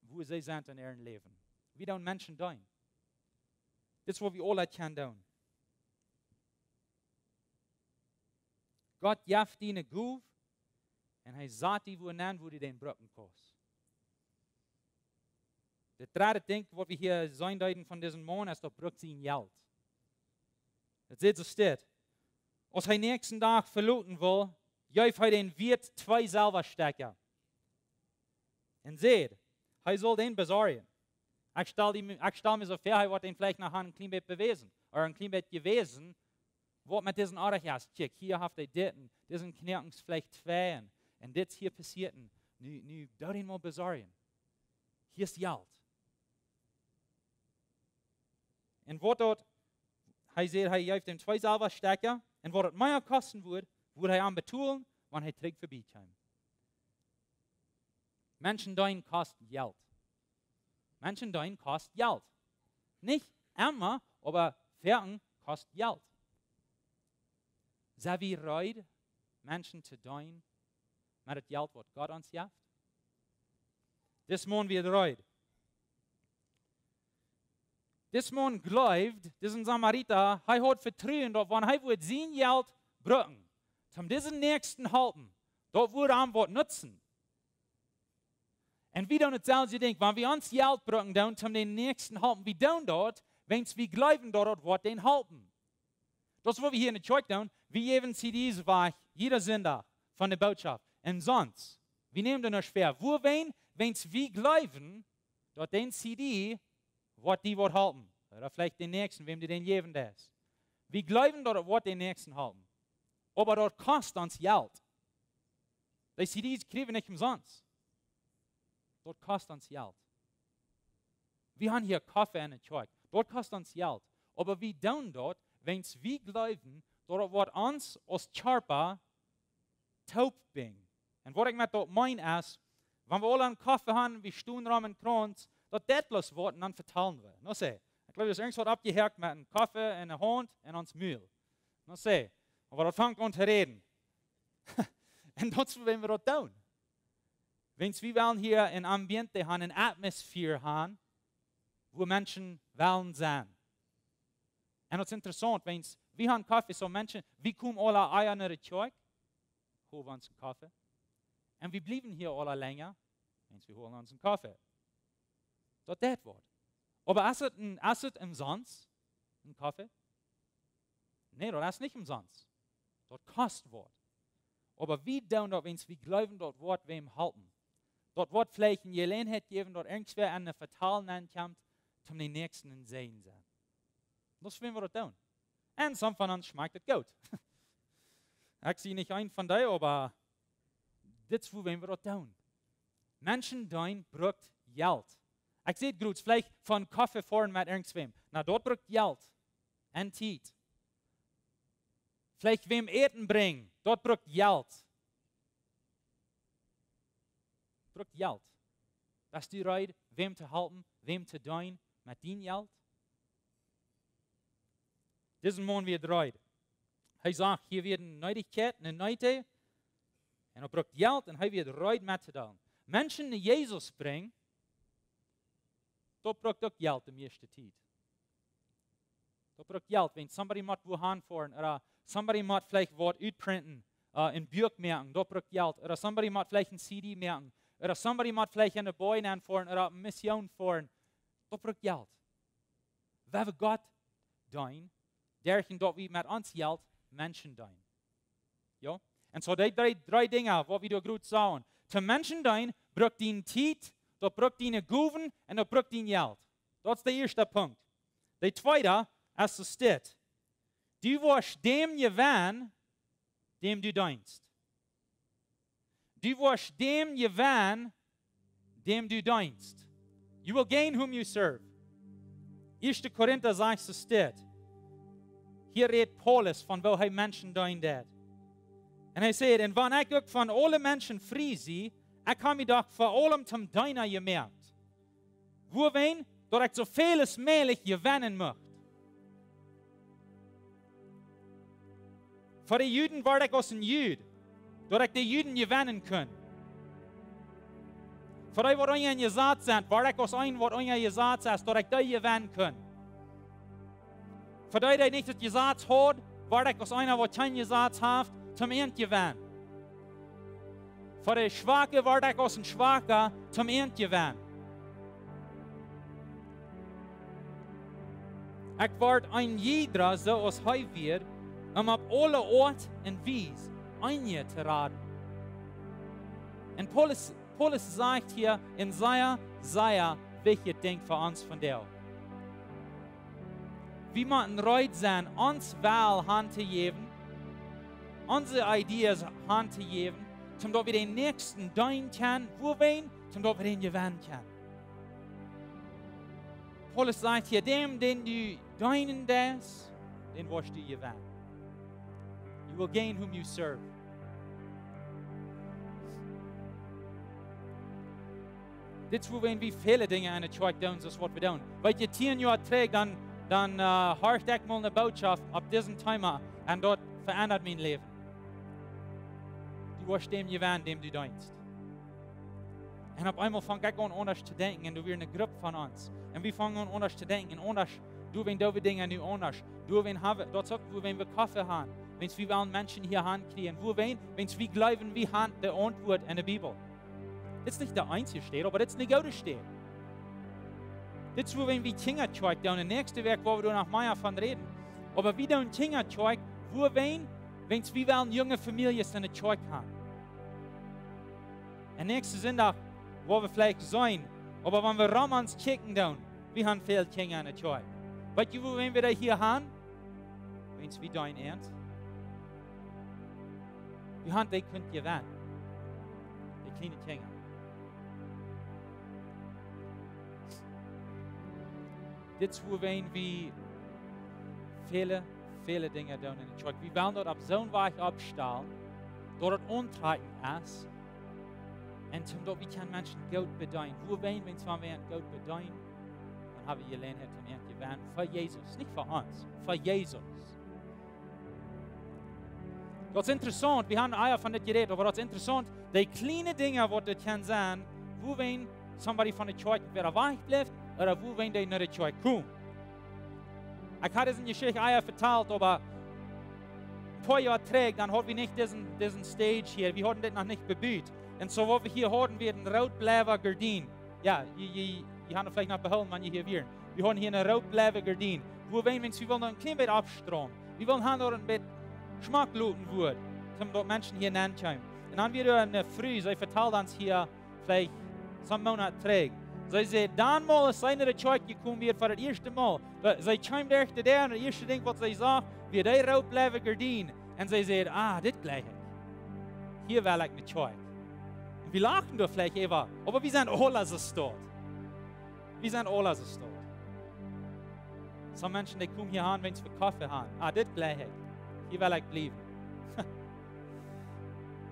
wua see sent en äa Läwen. Wie doonen Menschen deenen. Dit es waut wie aula kjennen doonen. Gott jeft die eene Gow un hee sajcht die, wua en, wua du dän brucken kaust. Daut dredde Dinkj, waut wie hia seenen deeden von disen Maun, es daut brukt sien Jelt. Daut sajcht soo stell. Aus hee näakjsten Dach veloten wull, jeef hee dän Wieet twee Selwastekja. Un säd, hee sull dän besorjen. Ekj stal die, ekj stal mie soo väa, hee woat dän veleicht noch een kjlien bät bewäsen. Ooda een kjlien bät jewäsen, waut met disen oajch es. Kjikj, hia haft hee dit un disen Knoakes veleicht twee un, un dit hia passieet. Un nu, nu doo dän mol besorjen. Hia es Jelt. Un waut daut, hee säd, hee jeef am twee Selwastekja. Un waut et mea kosten wudd, wudd hee am betolen, wan hee trigj verbie kjeem. Menschen deenen kost Jelt. Menschen deenen kost Jelt. Nich emma, oba foaken kost Jelt. Sent wie reed, Menschen to deenen met daut Jelt, waut Gott ons jeft? Dis Maun wia reed. Dis Maun jleewd, disen Samarita, hee haud Vetruen daut, wan hee wudd sien Jelt brucken, Toom disen Näakjsten halpen, daut wudd am waut nutzen. Un wie doonen daut selwje Dinkj, wan wie ons Jelt brucken doonen, toom dän Näakjsten halpen, wie doonen daut, wiels wie jleewen, daut daut woat dän halpen. Daut es, waut wie hia enne Kjoakj doonen. Wie jäwen C Ds wajch, jieda Sindach, von de Bootschoft. Un sonst, wie nämen doa nuscht väa. Wuarom? Wiels wie jleewen, daut dän C D woat die waut halpen. Ooda veleicht dän Näakjsten, wäm du dän jäwen deist. Wie jleewen, daut daut woat dän Näakjsten halpen. Oba daut kost ons Jelt. Dee C Ds kjrie wie nich omsonst. Daut kost ons Jelt. Wie haben hia Koffe enne Kjoakj. Daut kost ons Jelt. Oba wie doonen daut, wiels wie jleewen, daut daut woat ons aus Kjarpa toopbinjen. Un waut ekj met daut meen es, wan wie aula een Koffe haben, wie stonen rom em Krauns, daut deit bloos waut un dan vetalen wie. No saj, ekj jleew, doa es irjent waut aufjehakt met een Koffe enne Haunt un ons Mul. No saj, oba daut fangt aun to räden. Un daut es, wuarom wie daut doonen. Wiels wie wellen hia een Ambiente haben, eene Atmosphäre haben, wua Menschen wellen sennen. Un daut es interessaunt, wiels wie haben Koffe, soo Menschen, wie komen aula ea no de Kjoakj, holen ons een Koffe. Un wie bliewen hia aula lenja, wiels wie holen ons een Koffe. Daut deit waut. Oba es daut een, es daut omsonst, een Koffe? Nä, daut es nich omsonst. Daut kost waut. Oba wie doonen daut, wiels wie jleewen, daut woat wäm halpen. Daut woat veleicht eene Jeläajenheit jäwen, daut irjentwäa aun een Vetal nenkjemt, toom dän Näakjsten een Säajen sennen. Daut es, wuarom wie daut doonen. Un some von ons schmakjt daut goot. Ekj sie nich een von dee, oba dit es, wuarom wie daut doonen. Menschen deenen brukt Jelt. Ekj saj daut jrod, veleicht von Koffe foaren met irjentwäm. Na, daut brukt Jelt. Un Tiet. Veleicht wäm Äten brinjen, daut brukt Jelt. Brukt Jelt. Best du reed, wäm to halpen, wäm to deenen met dien Jelt? Disen Maun wia reed. Hee sach, hia wia eene Needichkjeit, eene Noot. Un hee brukt Jelt un hee wia reed mettodeelen. Menschen no Jesus brinjen, daut brukt uk Jelt de mieeschte Tiet. Daut brukt Jelt, wan somebody mott wua han foaren, ooda somebody mott veleicht waut utprinten, äh, een Buak moaken, daut brukt Jelt. Ooda somebody mott veleicht een C D moaken, ooda somebody mott veleicht enne Boy nenn foaren, ooda opp eene Mission foaren. Daut brukt Jelt. Wan wie Gott deenen, derch daut wie met ons Jelt Menschen deenen. Jo? Un soo dee dree, dree Dinja, waut wie doa jrod sagen. Toom Menschen deenen, brukt diene Tiet, daut brukt diene Gowen un daut brukt dien Jelt. Daut es de ieeschte Punkt. De tweede es dit. Du woascht däm jewennen, däm du deenst. Du woascht däm jewennen, däm du deenst. You will gain whom you serve. Ieeschte Korinta sajcht soo dit. Hia rät Paulus von woo hee Menschen deenen deed. Un hee sajcht, un wan ekj uk von aule Menschen frie sie, ekj hab mie doch fa aulem toom Deena jemoakt. Wuarom? Daut ekj soo väl aus mäajlich jewennen mucht. Fa de Juden wort ekj aus een Jud, daut ekj de Juden jewennen kunn. Fa dee, waut unja een Jesaz sent, wort ekj aus een, waut unja Jesaz es, daut ekj dee jewennen kunn. Fa dee, dee nich daut Jesaz haud, wort ekj aus eena, waut kjeen Jesaz haft, toom an jewennen. Fa de Schwake wort ekj aus een Schwaka, toom an jewennen. Ekj wort een jiedra, soo aus hee wia, om opp aule Oat un Wies eenje to raden. Un Paulus, Paulus sajcht hia een sea, sea wichtjet Dinkj fa ons vondoag. Wie motten reed sennen, ons Well hantojäwen, onse Ideas hantojäwen, toom daut wie dän Näakjsten deenen kjennen, wuarom? Toom daut wie dän jewennen kjennen. Paulus sajcht hia, däm, dän du deenen deist, dän woascht du jewennen. You will gain whom you serve. Dit es, wua wie väle Dinja enne Kjoakj doonen, soo aus waut wie doonen. Weetst, tieen Joa trigj, dan, dan, äh, horcht ekj mol eene Bootschoft opp dit Thema un daut veendat mien Läwen. Du woascht däm jewennen, däm du deenst. Un opp eemol funk ekj aun aundasch to denkjen un doa wia eene Grupp von ons. Un wie fungen aun aundasch to denkjen un aundasch, doawäajen doo wie Dinja nu aundasch. Doawäajen haben, daut es uk, wuarom wie Koffe haben. Wan wie wellen Menschen hia han kjrieen, wuarom? Wan wie jleewen, wie han de Auntwuat enne Bibel. Dit es nich de eensje Städ, oba dit es eene goode Städ. Dit es wuarom wie Kjinjakjoakj doonen. Un näakjste Wäakj woa wie doa noch mea von räden. Oba wie doonen Kjinjakjoakj, wuarom? Wan wie wellen junge Famieljes enne Kjoakj han. Un näakjsten Sindach woa wie veleicht seenen, oba wan wie rom ons kjikjen doonen, wie han väl Kjinja enne Kjoakj. Weetst du, wuarom wie dee hia han? Wan wie doonen eent. Wie han dee kunt jewennen. De kjliene Kjinja. Dit es wuarom wie väle, väle Dinja doonen enne Kjoakj. Wie wellen daut opp soon Wajch oppstalen, daut et auntrakjent es. Un toom daut wie kjennen Menschen goot bedeenen. Wuarom? Wan wie an goot bedeenen, dan ha wie Jeläajenheit om an to jewennen. Fa Jesus. Nich fa ons. Fa Jesus. Daut es interessaunt. Wie han ea von dit jerät, oba daut es interessaunt. De kjliene Dinja, waut daut kjennen sennen, wuarom somebody von de Kjoakj wada wajch blift, ooda wuarom dee no de Kjoakj komen. Ekj haud dise Jeschicht ea vetalt, oba een poa Joa trigj, dan haud wie nich disen, disen Stage hia. Wie hauden dit noch nich bebut. Un soo waut wie hia hauden, wia een rootblaue Gardien. Jo, jie, jie, jie haben veleicht noch behoolen, wan jie hia wieren. Wie hauden hia een rootblaue Gardien. Wuarom? Wan wie wullen een kjlien bät oppstraumen. Wie wullen haben doa een bät schmock loten woat, toom daut Menschen hia nenn kjeemen. Un dan wia doa eene Fru, see vetald ons hia veleicht soon Moonat trigj. See säd, dan mol aus see no de Kjoakj jekomen wia fa daut ieeschte Mol. Daut, see kjeem derch de Däa un daut ieeschte Dinkj waut see sach, wia dee rootblaue Gardien. Un see säd, ah, dit jlikj ekj. Hia well ekj no Kjoakj. Un wie lachten doa veleicht äwa, oba wie sent aula soo staut. Wie sent aula soo staut. Sommje Menschen, dee komen hia han, wan see Koffe han. Ah, dit jlikj ekj. Hia well ekj bliewen.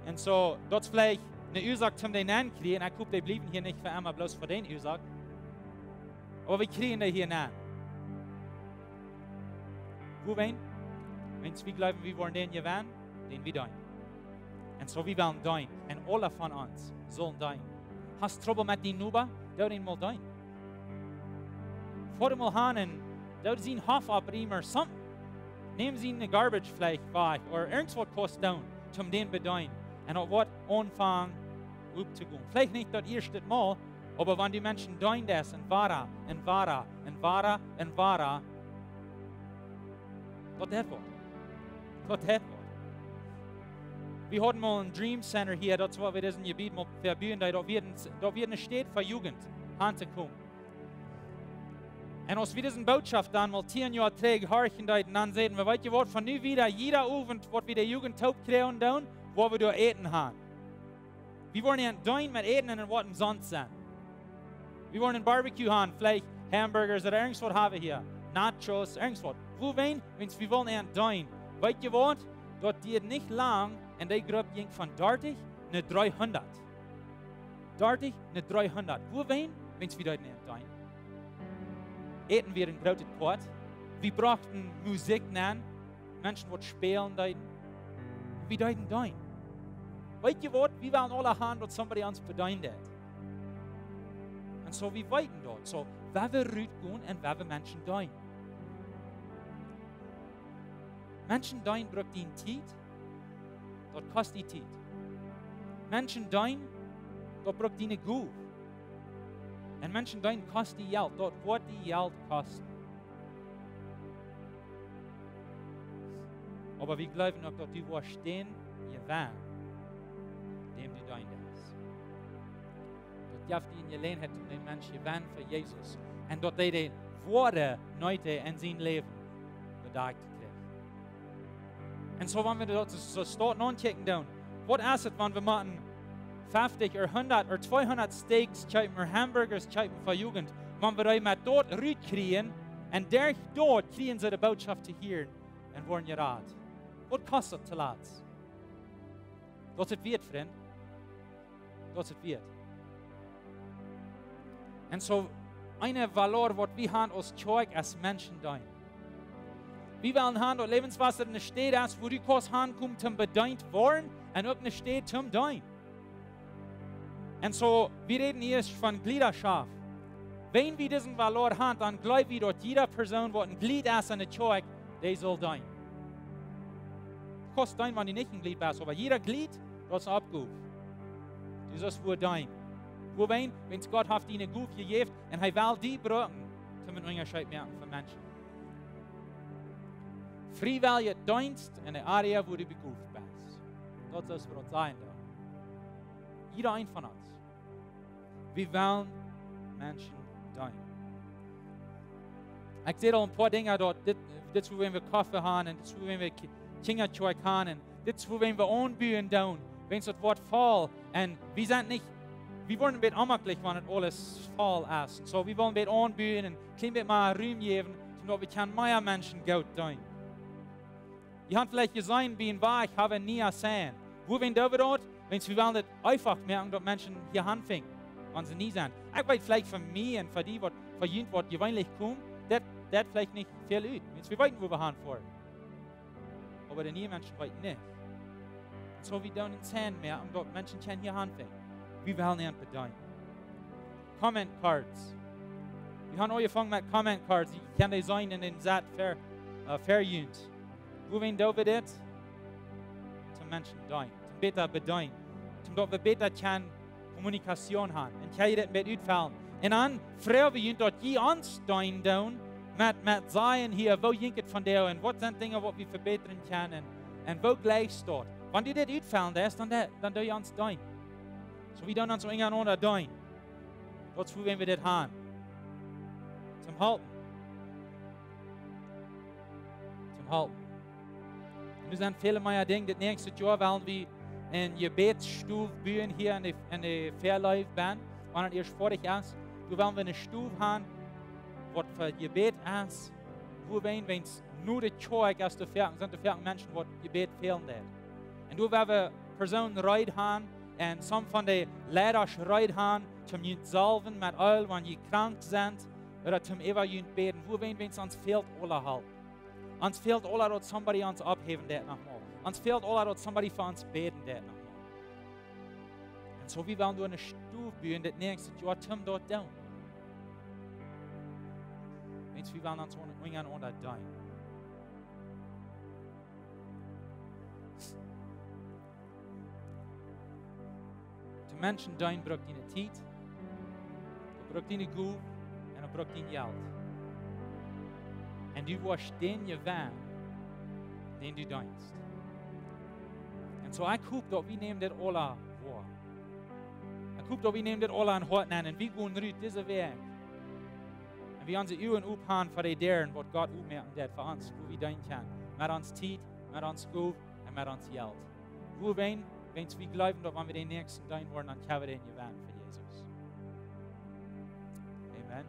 Un soo, daut es veleicht eene Uasoak toom dee nenn kjrieen. Ekj hop, dee bliewen hia nich fa emma bloos fa dän Uasoak. Oba wie kjrieen dee hia nenn. Wuarom? Wan wie jleewen, wie woaren dän jewennen, dän wie deenen. Un soo wie wellen deenen. Un aule von ons sellen deenen. Hast Trubbel met dien Noba? Doo dän mol deenen. Foa dän mol han un doo sien Hoff oppriemen, ooda something. Nämm siene garbage veleicht wajch, ooda irjentwaut kaust doonen, toom dän bedeenen. Un daut woat aunfangen opptogonen. Veleicht nich daut ieeschte Mol, oba wan du Menschen deenen deist, un wada, un wada, un wada, un wada, daut deit waut. Daut deit waut. Wie hauden mol een Dream Center hia, daut es waut wie disen Jebied mol vebuen deeden, daut wia een, daut wia eene Städ fa Jugend, han to komen. Un aus wie dise Botschaft dan mol tieen Joa trigj horchen deeden, dan säden wie, weetst du waut, von nu wieda, jieda Owent, waut wie de Jugend toop kjrieen doonen, woa wie doa Äten han. Wie woaren an deenen met Äten un daut woat omsonst sennen. Wie woaren een Barbecue han, veleicht Hamburgers ooda irjentwaut haben hia. Nachos, irjentwaut. Wuarom? Wan wie wellen an deenen. Weetst du waut? Daut dieed nich lang un dee Grupp jinkj von dartich no dreehundat. Dartich no dreehundat. Wuarom? Wan wie deeden an deenen. Äten wia een grootet Poat. Wie brochten Musikj nenn. Menschen waut spälen deeden. Wie deeden deenen. Weetst du waut? Wie wellen aula han daut somebody ons bedeenen deit. Un soo wie weeten daut. Soo, wua wie rutgonen un wua wie Menschen deenen. Menschen deenen brukt diene Tiet. Daut kost die Tiet. Menschen deenen, daut brukt diene Gow. Un Menschen deenen kost die Jelt. Daut woat die Jelt kosten. Oba wie jleewen uk daut du woascht dän jewennen, däm du deenen deist. Daut jeft die eene Jeläajenheit om dän Mensch jewennen fa Jesus. Un daut dee de woare Neet en sien Läwen bedakjt kjricht. Un soo, wan wie daut soo, soo staut aunkjikjen doonen, waut es et, wan wie motten feftich ooda hundat ooda tweehundat Steaks kjeepen ooda Hamburgers kjeepen fa Jugend, wan wie dee met daut rutkjrieen un derch daut kjrieen see de Botschaft to hieren un woaren jerat? Waut kost daut toolatst? Daut es et wieet, Frind. Daut es et wieet. Un soo een Valor waut wie han aus Kjoakj es Menschen deenen. Wie wellen han daut Läwenswota eene Städ es, wua du kaust hankomen toom bedeent woaren un uk eene Städ toom deenen. Un soo, wie räden ieescht von Jliedaschoft. Wan wie disen Valor han, dan jleew wie daut jieda Persoon waut een Jlied es aun de Kjoakj, dee saul deenen. Kaust deenen, wan du nich een Glied best, oba jieda Glied, daut es ne Oppgow. Du sust wua deenen. Wuarom? Wiels Gott haft die ne Gow jejäft un hee well die brucken, toom een Unjascheet moaken fa Menschen. Friewellja Deenst en de Area, wua du begowt best. Daut es waut daut sennen deit. Jieda een von ons. Wie wellen Menschen deenen. Ekj säd aul een poa Dinja doa, dit, dit es wua wie Koffe haben un dit es wua wie Ki-, Kjinjakjoakj haben un dit es wua wie aunbuen doonen, wan daut woat voll. Un wie sent nich, wie woaren een bät onjemakjlich, wan daut aules voll es. Un soo, wie wellen een bät aunbuen un een kjlien bät mea Rum jäwen, soo daut wie kjennen mea Menschen Gott deenen. Jie haben veleicht jeseenen, bie een Wajch haben wie een nieen Sign. Wuarom doo wie daut? Wiels wie wellen daut eefach moaken, daut Menschen hia aunfangen, wan see nie sent. Ekj weet veleicht fa mie un fa die waut, fa junt waut jeweenlich kjemt, daut, daut veleicht nich väl ut. Wiels wie weeten, wua wie hanfoaren. Oba de niee Menschen weeten nich. Un soo wie doonen een Sign moaken, om daut Menschen kjennen hia aunfangen. Wie wellen an bedeenen. Comment cards. Wie haben aunjefongen met comment cards. Jie kjennen dee seenen en dän Zat ver, äh, ver junt. Wuarom doo wie dit? Toom Menschen deenen. Toom bäta bedeenen. Toom daut wie bäta kjennen Kommunikation haben. Un kjenn jie dit met utfellen. Un dan froag wie junt daut jie ons deenen doonen met, met sajen hia, woo jinkj et vondoag un waut sent Dinja waut wie vebätren kjennen un, un woo jlikjst daut. Wan du dit utfellen deist, dan, dan doo jie ons deenen. Soo wie doonen ons unjarenaunda deenen. Daut es wua wie dit haben. Toom halpen. Toom halpen. Un doa sent väle mea Dinja. Dit näakjste Joa wellen wie eene Jebädsstow buen hia en de, en de Fairlife Bend. Wan et ieescht foadich es, doa wellen wie eene Stow haben, waut fa Jebäd es. Wuarom? Wiels nu de Kjoakj es, doa foaken, sent doa foaken Menschen waut Jebäd fälen deit. Un doa woa wie Persoonen reed haben, un some von de Leida reed haben, toom junt salwen met Eelj, wan jie krank sent, ooda toom äwa junt bäden. Wuarom? Wiels ons fält aula Help. Ons fält aula daut somebody ons opphäwen deit nochmol. Ons fält aula daut somebody fa ons bäden deit nochmol. Un soo wie wellen doa eene Stow buen dit näakjste Joa toom daut doonen. Wiels wie wellen ons un-, unjarenaunda deenen. Toom Menschen deenen brukt diene Tiet, daut brukt diene Gow un daut brukt dien Jelt. Un du woascht dän jewennen, dän du deenst. Un soo, ekj hop daut wie nämen dit aula woa. Ekj hop daut wie nämen dit aula aun Hoat nämen un wie gonen rut dise Wäakj. Un wie onse Uagen op haben fa de Däaren waut Gott opmoaken deit fa ons, wua wie deenen kjennen. Met ons Tiet, met ons Gow un met ons Jelt. Wuarom? Wiels wie jleewen daut wan wie dän Näakjsten deenen woaren, dan kjenn wie dän jewennen fa Jesus. Amen.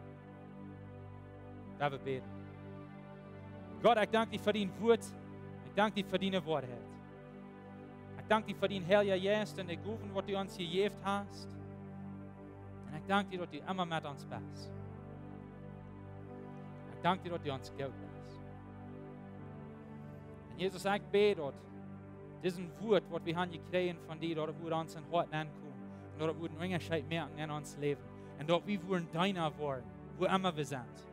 Lot ons bäden. Gott, ekj dank die fa dien Wuat. Ekj dank die fa diene Woarheit. Ekj dank die fa dien Heilja Jeist un de Gowen waut du ons jejäft hast. Un ekj dank die daut du emma met ons best. Ekj dank die daut du ons goot best. Un Jesus, ekj bäd daut dise Wuat waut wie haben jekjräajen von die, daut et wudd ons em Hoat aunkomen. Un daut et wudd een Unjascheet moaken en ons Läwen. Un daut wie wudden Deena woaren, wua emma wie sent.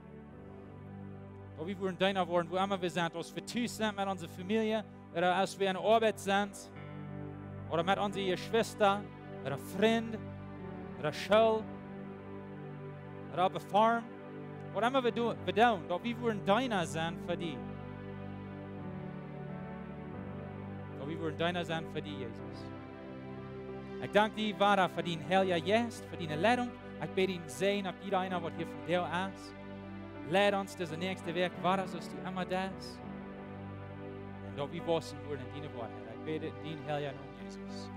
Daut wie wudden Deena woaren, wua emma wie sent. Aus wie tus sent met onse Famielje, ooda aus wie aun de Oabeit sent, ooda met onse Jeschwista, ooda Frind, ooda School, ooda opp de Farm, waut emma wie doo-, wie doonen, daut wie wudden Deena sennen fa die. Daut wie wudden Deena sennen fa die, Jesus. Ekj dank die, Voda, fa dien Heilja Jeist, fa diene Leidunk. Ekj bäd dien Säajen opp jieda eena waut hia vondoag es. Leid ons dise näakjste Wäakj, Voda, soo aus du emma deist. Un daut wie waussen wudden en diene Woarheit. Ekj bäd dit en dien Heilja Nomen, Jesus.